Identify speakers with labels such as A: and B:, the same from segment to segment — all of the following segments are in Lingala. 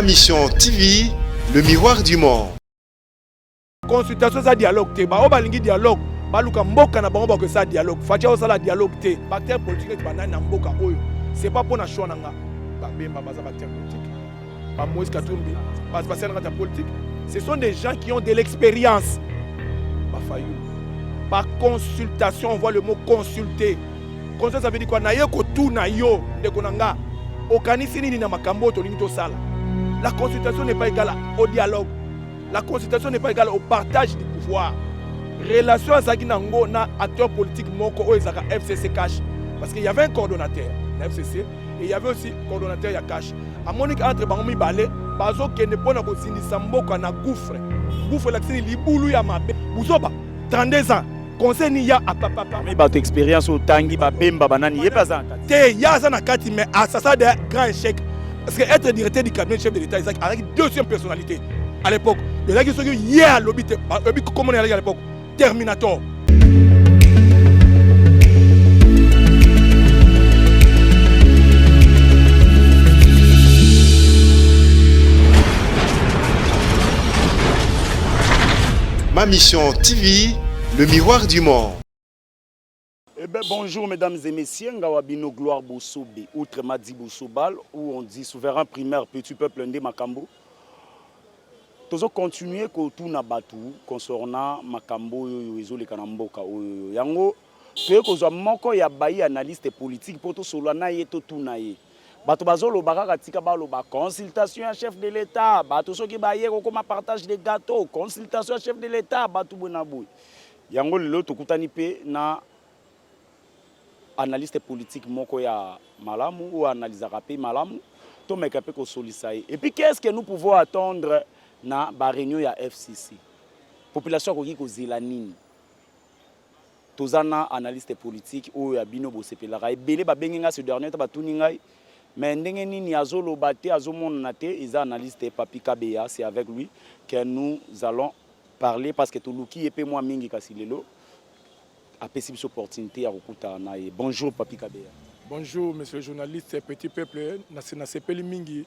A: Ma Mission TV, le miroir du monde.
B: Consultation eza dialogue te. Baoyo balingi dialogue baluka mboka na bango bakosala dialogue. Fatshi azosala dialogue te. Ba acteurs politiques neti banani na mboka oyo, c'est pas mpo na choix na nga. Ba Bemba baza ba acteurs politiques, ba Moïse Katumbi basala na kati ya politique. Ce sont des gens qui ont de l'expérience. Ba Fayulu, par consultation, on voit le mot consulter. Consultation, ça veut dire quoi? Naye kotuna yo ndeko na nga, okanisi nini na makambo oyo tolingi tosala. La consultation n'est pas égale au dialogue. La consultation n'est pas égale au partage du pouvoir. Relation azalaki nango na acteur politique moko oyo ezalaka FCC Cash, parce qu'il y avait un coordonnateur na FCC et il y avait aussi coordonnateur ya Cash. Amoni entre bango mibale bazokende mpona kozindisa mboka na gouffre. Gouffre elakisi libulu ya mabe. Buzoba 32 ans conseil ni ya apapapa.
C: Mais bato expérience otangi babemba banani ye mpe aza na kati.
B: Te, ya aza na kati, mais ça de grand échec, parce que être directeur du cabinet chef de l'État ezalaki deuxième personnalité à l'époque. Ezalaki soki ye alobi te, oyebi comment ezalaki à l'époque, Terminator.
A: Ma Mission TV, le miroir du monde.
C: Eh ben, bonjour mesdames et messieurs, Ngawabino Gloire Bosobe, autrement dit Bosobal, où on dit souverain primaire, petit peuple nde makambo. Tozo continuer kotuna batu concernant makambo oyo ezoleka na mboka oyo. Yango toye kozwa moko ya bayi analyste politique mpo tosolola na ye, totuna ye. Bato bazoloba kaka, tika baloba consultation ya chef de l'État, bato soki baye kokoma partage de gâteau, consultation ya chef de l'État, bato boye na boye. Yango lelo tokutani mpe na analyste politique moko ya malamu oyo analysaka mpe malamu, tomeka mpe kosolisa ye. Et puis, qu'est-ce que nous pouvons attendre na ba réunion ya FCC? Population akoki kozela nini? Toza na analyste politique oyo ya bino bosepelaka ebele. Babengi ngai ce dernier, ta batuni ngai, mais ndenge nini azoloba te, azomonana te? Eza analyste Papi Kabeya. C'est avec lui que nous allons parler, parce que toluki ye mpe mwa mingi, kasi lelo apesi biso opportunité ya kokutana na ye. Bonjour Papi Kabeya.
B: Bonjour monsieur le journaliste, petit peuple. Nasepeli mingi.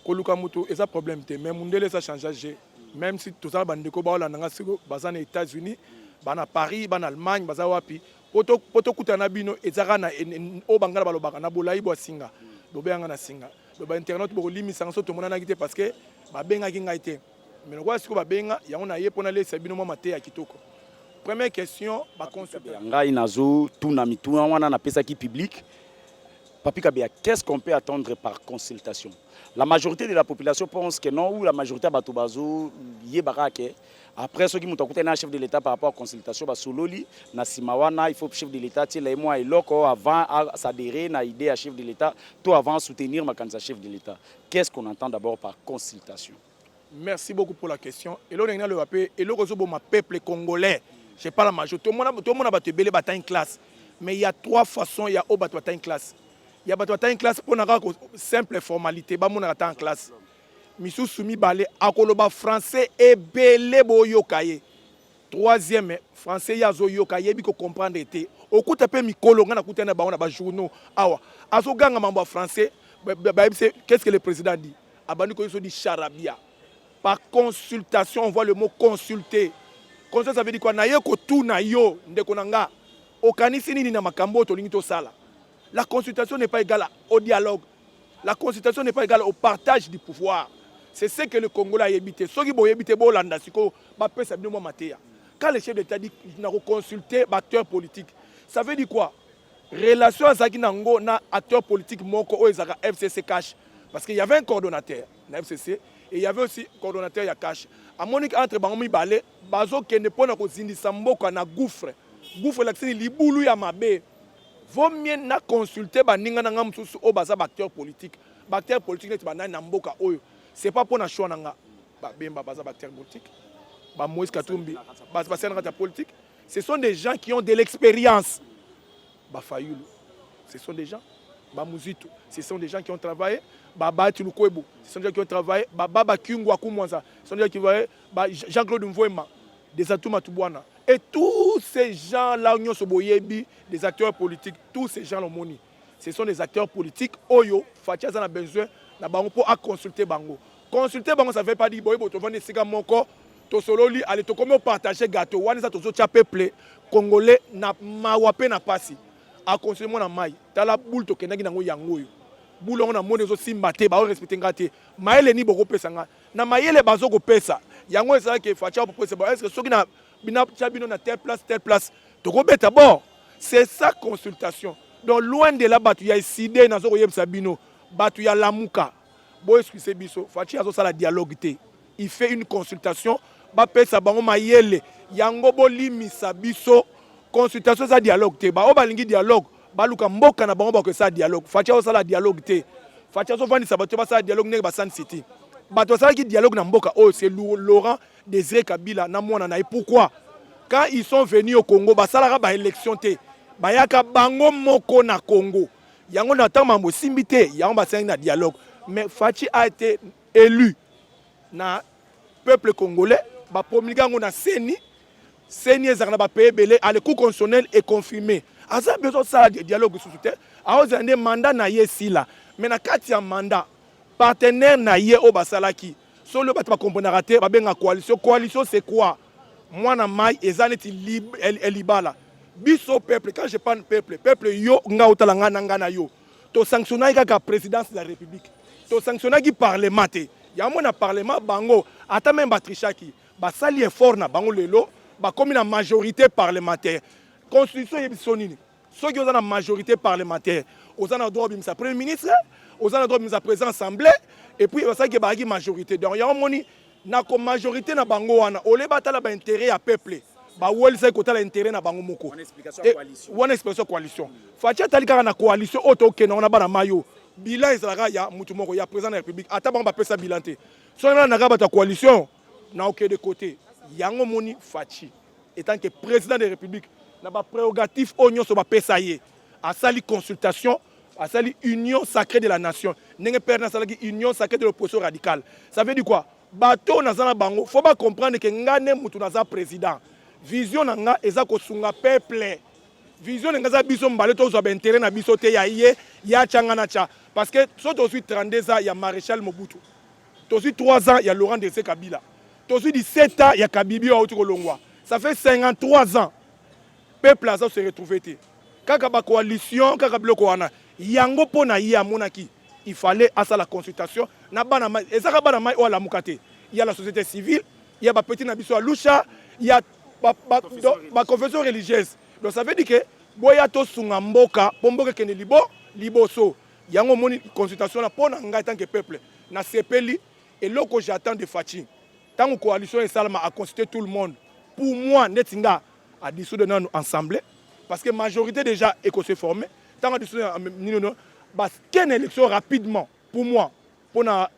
B: Koluka moto eza problème te, mais mundele eza change. Même si tozala bandeko baolanda nga siko, baza na États-Unis, bana Paris, bana Allemagne, baza wapi, po tokutana na bino eza kaka na oyo bangala balobaka na bolai bwa singa, bobeyanga na singa. Do bainternet bokolimisanga so tomonanaki te, parce que babengaki ngai te. Mais lokola sikoyo babenga yango, na ye mpo nalesa bino mwa mateya ya kitoko. Première question, baconsulte.
C: Ngai nazotuna mituna wana napesaki public. Papi Kabeya, qu'est-ce qu'on peut attendre par consultation? La majorité de la population pense que non, ou la majorité ya bato bazoyebaka ke après soki moto akutani na chef de l'État par rapport à consultation, basololi, na nsima wana il faut chef de l'État atiela ye mwa eloko avant s'adhérer na idée ya chef de l'État to avant soutenir makanisi ya chef de l'État. Qu'est-ce qu'on entend d'abord par consultation?
B: Merci beaucoup pour la question. Eloko ndenge naloba mpe, eloko ezoboma peuple congolais, je parle majorité, tomona bato ebele batangi classe, mais il y a trois façons ya oyo bato batangi classe. Ya bato batangi classe mpona kaka simple formalité, bamonaka ta en classe. Misusu mibale, akoloba français ebele, boyoka ye. Troisième, français ye azoyoka, ayebi kocomprendre te. Okuta mpe mikolo ngai nakutani na bango na bajournaux awa, azoganga mambo ya français, bayebi se qu'est-ce que le président dit, abandi koyebi so di charabia. Par consultation, on voit le mot consulter. Consultation, ça veut dire quoi? Naye kotuna yo ndeko na nga, okanisi nini na makambo oyo tolingi tosala. La consultation n'est pas égale au dialogue. La consultation n'est pas égale au partage du pouvoir. C'est ce que le Congolais ayebi te. Soki boyebi te, bolanda sikoyo, bapesa bino mwa mateya. Quand le chef d'État dit nakoconsulter baacteur politique, ça veut dire quoi? Relation azalaki nango na acteur politique moko oyo ezalaka FCC Cash, parce qu'il y avait un coordonnateur na FCC et il y avait aussi coordonnateur ya Cash. Amoni entre bango mibale bazokende mpona kozindisa mboka na gouffre. Gouffre elakisi libulu ya mabe. Vaut mieux na consulter baninga na nga mosusu oyo baza baacteur politique. Baacteur politique neti banani na mboka oyo? C'est pas mpona choix na nga. Babemba baza baacteur politique, ba Moïse Katumbi basala na kati ya politique. Ce sont des gens qui ont de l'expérience. Bafayulu, ce sont des gens, Bamuzito, ce sont des gens qui ont travaillé, Babati Lukwebo, ce sont des gens qui ont travaillé, Baba Kyungu wa Kumwanza, ce sont des gens qui ont Jean-Claude Mvuemba, des Atou Matubuana. Et tous ces gens-là, nyonso boyebi, des acteurs politiques, tous ces gens lomoni, ce sont des acteurs politiques oyo Fatshi aza na besoin na bango mpo aconsulter bango. Consulter bango, ça veut pas dire boye bo tovandi esika moko, tosololi, ale tokomi opartage gâteau wana. Eza tozotia peuple congolais na mawa mpe na pasi. Aconsulte mwana mai, tala boule tokendaki nango, yango oyo boule yango namoni ezosimba te, baorespecte nga te. Mayele nini bokopesa nga? Na mayele bazokopesa yango ezalaki Fatshi apopesa ba, est ce que soki na bina tia bino na telle place, telle place, tokobeta bord? C'est ça consultation. Donc loin de là, bato ya ECiDé, nazo koyebisa bino, bato ya Lamuka, boexcuse biso, Fatshi azosala dialogue te, il fait une consultation. Bapesa bango mayele yango, bolimisa biso. Consultation eza dialogue te. Baoyo balingi dialogue, baluka mboka na bango, bakosala dialogue. Fatshi azosala dialogue te. Fatshi azovandisa bato, basala dialogue ndenge basani city. Bato basalaki dialogue na mboka oyo, c'est Laurent Désiré Kabila na mwana na ye. Pourquoi? Quand ils sont venus au Congo, basalaka baélection te, bayaka bango moko na Congo. Yango na ntango mambo esimbi te, yango basalaki na dialogue. Mais Fatshi a été élu na peuple congolais, bapromulgue yango na CENI. CENI ezalaka na bapays ebele. Ale Cour constitutionnel econfirme, aza besoin osala dialogue lisusu te. Aozala nde mandat na ye esila, mais na kati ya mandat, partenaire na ye oyo basalaki solo, bato bakomprenaka te, babenga coalition. Coalition, c'est quoi, mwana mai? Eza neti libala. Biso peuple, quand je parle peuple, peuple yo nga otala nga na nga na yo, tosanctionnaki kaka présidence de la République, tosanctionnaki parlement te. Yango na parlement, bango ata même batrichaki, basali effort na bango, lelo bakomi na majorité parlementaire. Constitution eyebi biso nini? Soki oza na majorité parlementaire, oza na droit obimisa premier ministre, oza na droit obimisa président assemblée. Et puis basalaki, bazalaki majorité. Donc yango moni na majorité na bango wana, ole batala baintérêt ya peuple, bawelisaki kotala intérêt na bango moko. Wana explication ya coalition. Fatshi atali kaka na coalition oyo tokende wana, bana mayo, bilan ezalaka ya mutu moko, ya président de la République. Ata bango bapesa bilan te, soki nalandaka bato ya coalition na okende côté. Yango moni Fatshi, étant que président de la République, na baprérogative oyo nyonso bapesa ye, asali consultation, asali union sacrée de la nation, ndenge père nasalaki union sacrée de l'opposition radicale. Ça veut dire quoi? Bato oyo naza na bango, faut bacomprendre ke nga nde mutu naza président. Vision na nga eza kosunga peuple. Vision na nga eza biso mbale tozwa baintérêt na biso te, ya ye ya tya nga na tya. Parce que so tozwi 32 ans ya maréchal Mobutu, tozwi 3 ans ya Laurent Désiré Kabila, tozwi 17 ans ya Kabibi oyo auti kolongwa, ça fait 53 ans peuple aza se retrouver te, kaka bacoalition, kaka biloko wana. Yango mpo na ye amonaki il fallait asala consultation na bana mai. Ezaka bana mai oyo alamuka te, ya la société civile, ya bapeti na biso ya Lucha, ya baconfession religieuse. Donc ça veut dire que boya tosunga mboka mpo mboka ekende liboso. Yango omoni consultation na mpo na ngai, tant que peuple, nasepeli. Eloko j'attends de Fatshi, ntango coalition esalama, aconsulter tout le monde. Pour moi, neti nga, adissoudre nanu ensemble, parce que majorité déjà ekose former. Ntango adissoudre nino, bakende élection rapidement. Pour moi, mpona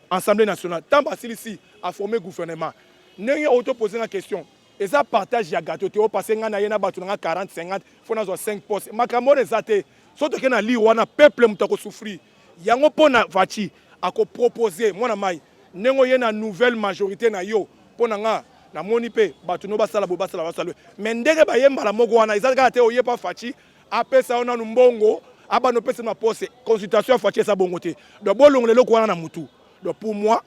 B: Assemblée nationale, ntango basilisi aforme gouvernement, ndenge oyo topose nga question, eza partage ya gâteau te. Opase ngai na ye na bato na nga 40 50, faut nazwa 5 poste. Makambo wana eza te. So toke na lire wana, peuple moto akosouffrir. Yango mpo na Fatshi akopropose mwana mai, ndenge oye na nouvelle majorité na yo, mpo na nga namoni mpe bato no basala boye, basala, basala. Mais ndenge baye mbala moko wana, eza kaka te. Oye mpa Fatshi, apesa yo nanu mbongo, abanda opesa na poste. Consultation ya Fatshi eza bongo te. Donc bolongola eloko wana na mutu. Donc pour moi,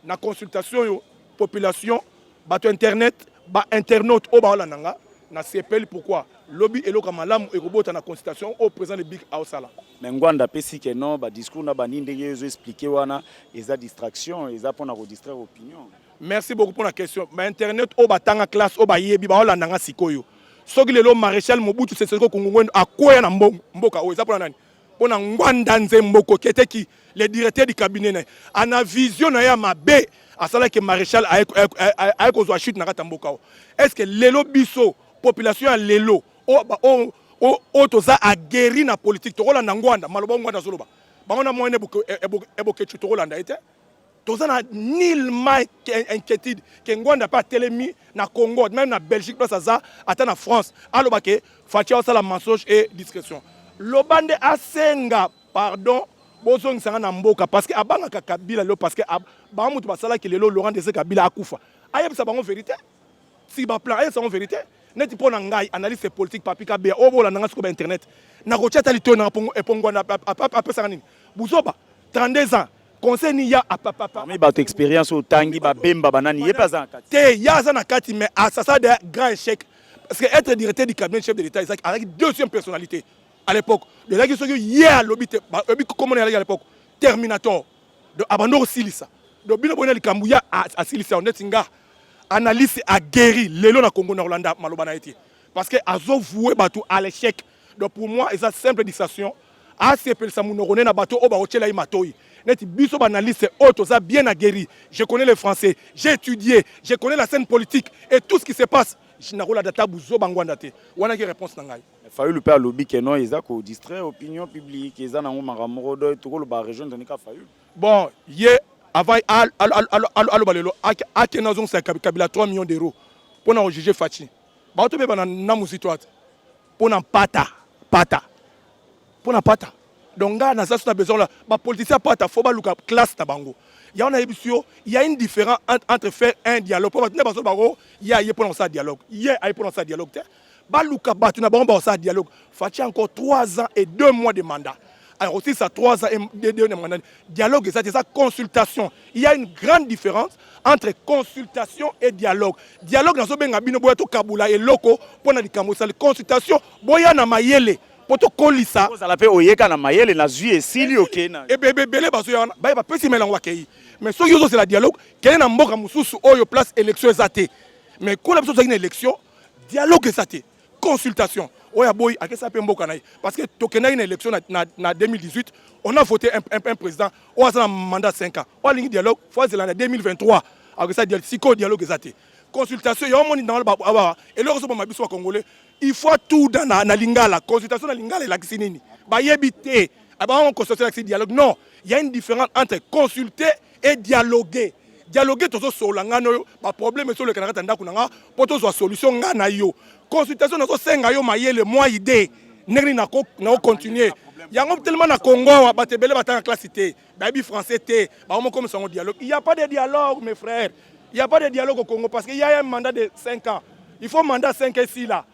B: na consultation oyo, population, bato internet, bainternaute oyo baolanda nga, nasepeli. Pourquoi? Lobi eloko ya malamu ekobota na consultation oyo président République aosala.
C: Mais Ngwanda apesi ke non, badiscours na bani, ndenge ezoexplike wana, eza distraction, eza mpona kodistraire opinion.
B: Merci beaucoup pour la question. Bainternet oyo batanga classe, oyo bayebi, baolanda nga sikoyo. Soki lelo maréchal Mobutu Sese Seko Kuku Ngbendu akwea na mboka oyo, eza mpona nani? Mpona Ngwanda Nzemboko Keteki, le directeur du cabinet na ye, ana vision na ye ya mabe, asalaki maréchal aye kozwa chute na kati ya mboka oyo. Est ce que lelo biso population ya lelo oyo toza aguerri na politique, tokolanda Ngwanda? Maloba Ngwanda azoloba bango na moyene ebokecu, tokolanda ye te. Toza na nullement inquiétude ke Ngwanda mpe atelemi na Congo, même na Belgique place aza, ata na France, aloba ke Fatshi asala mensonge et discrétion. Loba nde asenga pardon, bozongisanga na mboka, parce que abangaka Kabila lelo, parce que bango moto basalaki lelo Laurent Désiré Kabila akufa. Ayebisa bango vérité si baplan, ayebisa bango vérité. Neti mpo na ngai, analyste politique Papi Kabeya, oyo bolanda nga sikoyo ba internet, nakotia ata litoi nanga epo Ngwanda apesaka nini? Buzoba. 32 ans. Conseil ni ya apapapa.
C: Parmi bato expérience oyo otangi, babemba banani, ye mpe aza na kati.
B: Te, ya aza na kati, mais asasa de grand échec, parce que être directeur du cabinet chef de l'État ezalaki, azalaki deuxième personnalité à l'époque. Ezalaki soki ye alobi te, oyebi komona ezalaki à l'époque terminator. Donc abandi kosilisa. Donc bino boyina likambo ya asilisa yango. Neti nga analyste aguerri lelo na Congo, na kolanda maloba na ye te, parce que azovouer bato à l'échec. Donc pour moi eza simple distraction, asepelisa monoko ne na bato oyo bakotiela ye matoi. Neti biso baanalyste oyo toza bien aguerri, je connais le français, j'ai étudié, je connais la scène politique et tout ce qui se passe, nakolanda ta buzoba ngwanda te. Wana ki réponse na ngai.
C: Fayulu mpe alobi ke non, eza kodistraire opinion publique, eza nango makambo moko do tokoloba rejoindre nika Fayulu.
B: Bon, ye avant aloba lelo, akende azongisa Kabila 3 millions d'euros mpona kojuger Fatshi. Baotobeba na mozito ate mpona mpata pata, mpona pata. Donc ngai naza so na besoin la bapoliticien pata, fo baluka classe na bango. Yango nayebi yo, il y a une différence entre faire un dialogue, mpo bato nde bazo bango ye aye mpona kosala dialogue, ye aye mpona kosala dialogue te. Baluka bato na bango bakosala dialogue. Fatshi, encore 3 ans et 2 mois de mandat. Alors aussi ça, 3 ans et 2 mandat, dialogue eza te, eza consultation. Il y a une grande différence entre consultation et dialogue. Dialogue, nazobenga bino boya tokabula eloko mpona likambo esali. Consultation, boya na mayele mpo tokolisa.
C: Ozala mpe oyeka na mayele, nazwi, esili, okei na
B: Ebele bazoya wana, baye bapesi melango, bakei. Mais soki ozozela dialogue, kende na mboka mosusu oyo place élection eza te. Mais kuna biso tozalaki na élection, dialogue eza te, consultation. Oyo aboyi akesa mpe mboka na ye, parce que tokendaki na élection na 2018, on a voté un président oyo aza na mandat 5 ans. Oyo alingi dialogue, fo azela na 2023 akesa dialogue. Sikoyo dialogue eza te, consultation. Yango moni nango eloko ezoboma biso bacongolais. Il faut tout dans na lingala. Consultation na lingala elakisi nini? Bayebi te. Bango consultation elakisi dialogue. Non, il y a une différence entre consulter et dialoguer. Dialoguer, tozosolola ngai oyo baproblème ezoleka na kati ya ndako na nga mpo tozwa solution ngai na yo. Consultation, nazosenga yo mayele, mwa idée ndenge nini nakocontinue yango. Tellement na Congo awa bato ebele batanga classe te, bayebi français te, bango mokomisa yango dialogue. Il y a pas de dialogue, mes frères, il y a pas de dialogue au Congo, parce qu'il y a un mandat de 5 ans. Il faut mandat 5 esila.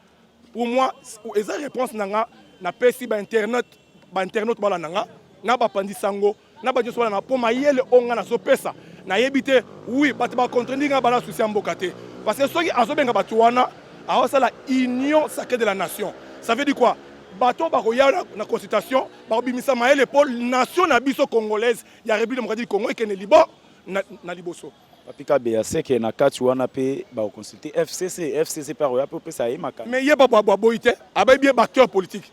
B: Pour moi eza réponse na nga. Napesi bainternet, bainternaute balanda nga na bapanzi sango na bato nyonso balanda, mpo mayele oyo nga nazopesa, nayebi te. Oui, bato bacontredire nga, bana souci ya mboka te, parce que soki azobenga bato wana, aosala union sacrée de la nation. Ça veut dire quoi? Bato bakoya na consultation, bakobimisa mayele mpo nation na biso congolaise ya République démocratique du Congo ekende libo na liboso.
C: Papi Kabeya, seke na kati wana mpe bakoconsulte FCC. FCC mpe akoya mpe opesa ye makambo.
B: Mais ye baboyi te, abayebi ye baacteur politique.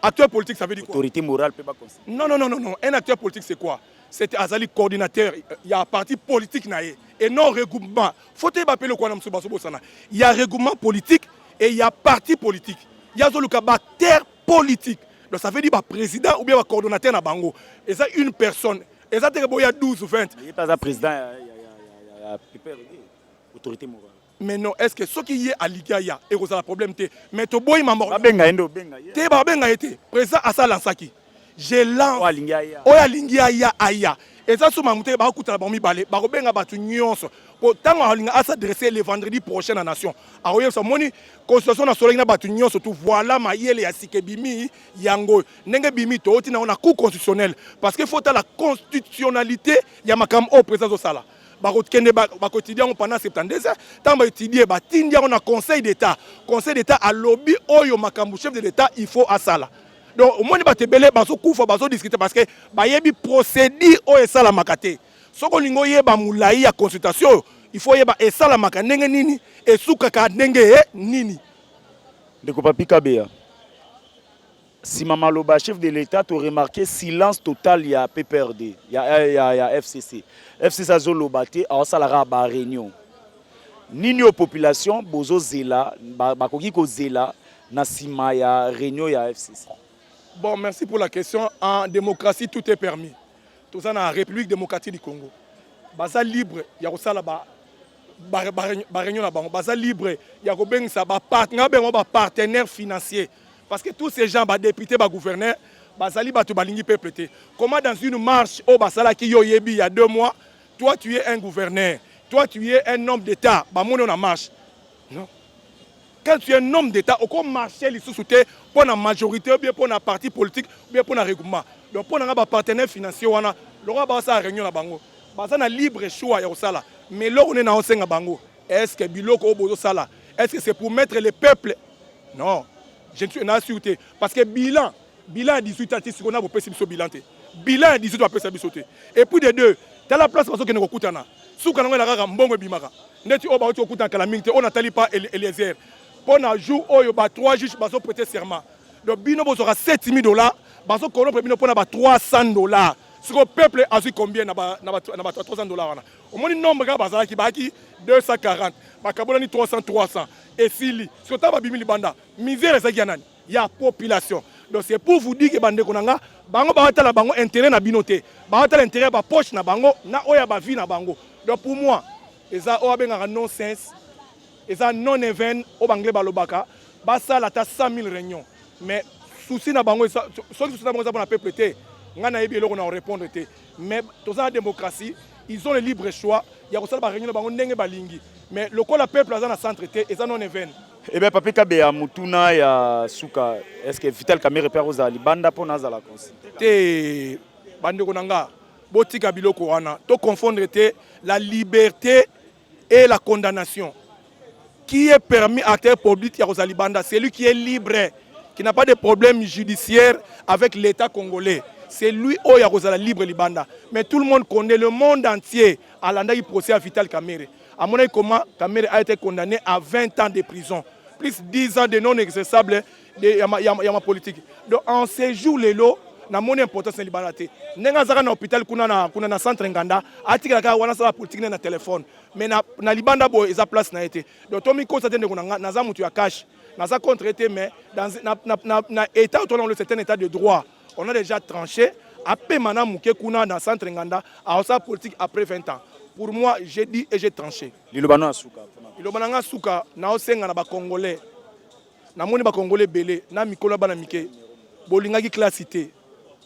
B: Acteur politique, ça veut dire quoi?
C: Autorité morale mpe baconsulte.
B: Non, non, non, non, non. Un acteur politique, c'est quoi? C'est azali coordinateur, il y a un parti politique na ye et non regroupement. Faut te bapele kwa na musu baso bosana. Il y a regroupement politique et il y a parti politique. Il y a zoluka acteur politique. Donc ça veut dire ba président ou bien ba coordonnateur na bango. Et ça, une personne. Et ça te boya 12 ou 20.
C: Ye mpe aza président ya PPRD, autorité morale.
B: Mais non, est-ce que soki ye aliki aya, ekozala problème te? Mais toboyi mama.
C: Babenga ye nde, obenga ye.
B: Te, babenga ye te. Président asalansaki je lance.
C: Oyo alingi aya.
B: Oyo alingi aya, aya. Eza so mamu te, bakokutana bango mibale, bakobenga bato nyonso po ntango alinga as'adresse le vendredi prochain na nation, akoyebisa: moni constitution, nasolaki na bato nyonso tu, voilà mayele ya sika ebimi. Yango ndenge ebimi, tooti nango na Cour constitutionnelle, parce que faut tala constitutionnalité ya makambo oyo président azosala. Bakokende bakoétudie yango pendant 72 heures. Ntango baétudie, batindi yango na Conseil d'État. Conseil d'État alobi oyo makambo chef de l'État il faut asala. Donc omoni bato ebele bazokufa, bazodiscute, parce que bayebi procédure oyo esalamaka te. Soki olingi oyeba molai ya consultation oyo, il faut oyeba esalamaka ndenge nini, esukaka ndenge nini.
C: Ndeko Papi Kabeya, nsima maloba chef de l'État, toremarke silence total ya PPRD, ya FCC. FCC azoloba te, aosalaka baréunion. Nini oyo population bozozela, bakoki kozela na nsima ya réunion ya FCC?
B: Bon, merci pour la question. En démocratie, tout est permis. Toza na République démocratique du Congo, baza libre ya kosala baréunion na bango, baza libre ya kobengisa nga bengo bapartenaire financier, parce que tous ces gens, badéputé, bagouverneur, bazali bato balingi peuple te. Comment dans une marche oyo basalaki, yo oyebi, il y a 2 mois, toi tu es un gouverneur, toi tu es un homme d'État, bamoni oyo na marche? Non, quand tu es un homme d'État, okomarche lisusu te mpo na majorité ou bien mpo na parti politique ou bien mpo na regroupement. Donc mpo na nga, bapartenaire financier wana, Lokola basala réunion na bango, baza na libre choix ya kosala. Mais eloko nde naosenga bango, est ce que biloko oyo bozosala, est ce que c'est pour mettre le peuple? Non, je ne suis na sûr te, parce que bilan ya 18 ans ti sikoyo na bopesi biso bilan te. Bilan ya 18 bapesa biso te. Et puis de deux, tala place bazokende kokutana, suka nango ela kaka mbongo ebimaka. Ndeti oyo bauti kokutana kala mingi te, oyo natali pa Eliezer, mpo na jour oyo ba 3 juges bazoprêter serment. Donc bino bozwaka 7000 $, bazocorrompre bino mpona ba 300 $. Sikoyo peuple azwi combien na ba 300 $ wana? Omoni nombre kaka bazalaki, bayaki 240, bakabolani 300 300, esili. Sikoyo ntango babimi libanda, misère ezalaki ya nani? Ya population. Donc c'est pour vous dire que, bandeko na nga, bango baotala bango intérêt na bino te, baotala intérêt ya bapoche na bango na oyo ya bavie na bango. Donc pour moi, eza oyo abengaka non sens, eza non event. Oyo banglais balobaka, basala ata 100 000 réunions, mais souci na bango, soki souci na bango eza mpona peuple te, ngai nayebi eloko na korépondre te. Mais toza na démocratie, ils ont le libre choix ya kosala baréunion na bango ndenge balingi, mais lokola peuple aza na centre te, eza non event.
C: Eh bien, Papi Kabeya, mutuna ya suka, est ce que Vital Kamerhe mpe akozala libanda mpona azala consulté?
B: Te, bandeko na nga, botika biloko wana. Toconfondre te la liberté et la condamnation. Qui est permis, acteur public, ya kozala libanda, c'est lui qui est libre, qui n'a pas de problème judiciaire avec l'État congolais. C'est lui oyo akozala libre libanda. Mais tout le monde connaît, le monde entier alandaki procès à Vital Kamerhe, amonaki comment Kamerhe a été condamné à 20 ans de prison plus 10 ans de non exerçable ya ma politique. Donc en ce jour lelo, namoni importance na libanda te. Ndenge azaka na hôpital kuna na centre Nganda, atikala kaka wana, asala politique ne na téléphone. Mais na libanda boye, eza place na ye te. Donc tomikosa te, ndeko na nga. Naza moto ya cash, naza contre te, mais na état oyo tolongo, c'est un état de droit. On a déjà tranché. Apema na moke kuna na centre Nganda, aosala politique après 20 ans. Pour moi, j'ai dit et j'ai tranché.
C: Liloba no ya suka?
B: Liloba na nga suka, naosenga na bacongolais. Namoni bacongolais ebele na mikolo ya bana mike, bolingaki classe te.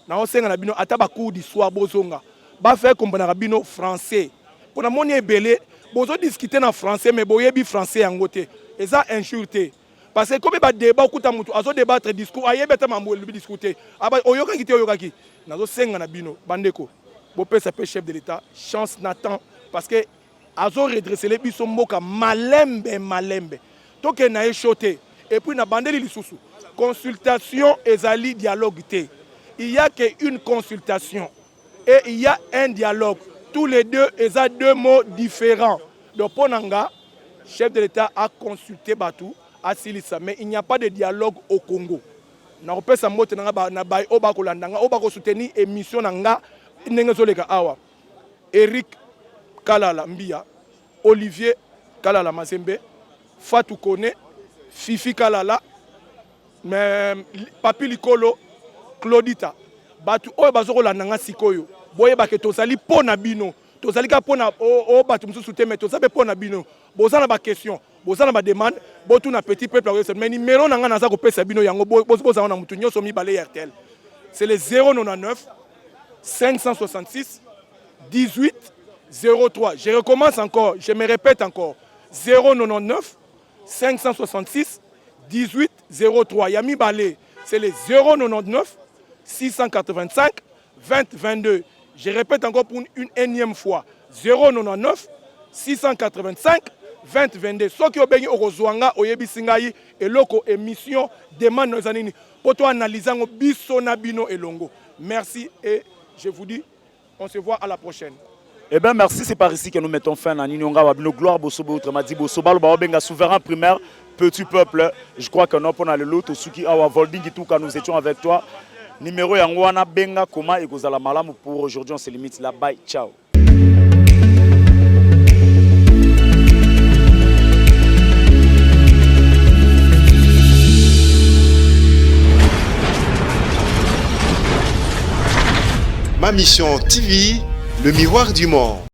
B: Naosenga na bino, ata bacours du soir bozonga, bafaire komprenaka bino français, mpo namoni ebele bozodiscute na français, mais boyebi français yango te. Eza injure te, parce que komi badébat, okuta motu azodébattre discours, ayebi ata mambo elobi discours te. Oyokaki te, oyokaki. Nazosenga na bino, bandeko, bopesa mpe chef de l'État chance na temps, parce que azoredresser biso mboka malembe malembe. Tokende na ye chaud te. Et puis na bandeli lisusu, consultation ezali dialogue te. Il y a que une consultation et il y a un dialogue. Tous les deux eza deux mots différents. Donc mpo na nga, chef de l'État a consulté bato, asilisa, mais il n'y a pas de dialogue au Congo. Nakopesa mbote na nga na bai oyo bakolanda nga, oyo bakosoutenir émission na nga ndenge ezoleka awa: Eric Kalala Mbia, Olivier Kalala Mazembe, Fatou Kone, Fifi Kalala, mais Papi Likolo, Claudita. Bato oyo bazokolanda nga sikoyo, boyebake tozali mpo na bino. Tozali kaka mpo na oyo bato mosusu te, mais toza mpe mpo na bino. Boza na baquestion, boza na bademande, botuna petit peuple akoyesa. Mais numéro na ngai naza kopesa bino yango, bozala na motu nyonso mibale ya RTL, c'est le 099 566 18 03. Je recommence encore, je me répète encore: 099 566 18 03. Ya mibale, c'est le 099 685 20 22. Je répète encore pour une énième fois: 099 685 20 22. Soki obengi, okozwa nga, oyebisi ngai eloko, émission, demande eza nini, mpo toanalyse yango biso na bino elongo. Merci et je vous dis, on se voit à la prochaine.
C: Eh bien, merci. C'est par ici que nous mettons fin à Ninionga Wabino Gloire Bosobo, autrement dit Bosobalo Baobenga, souverain primaire, petit peuple. Je crois que nous prenons le lot, Suki Awa Volding Tuka, nous étions avec toi. Numéro yango wana, benga koma ekozala malamu. Pour aujourd'hui, on se limite là. Bye, ciao.
A: Ma Mission TV, le miroir du monde.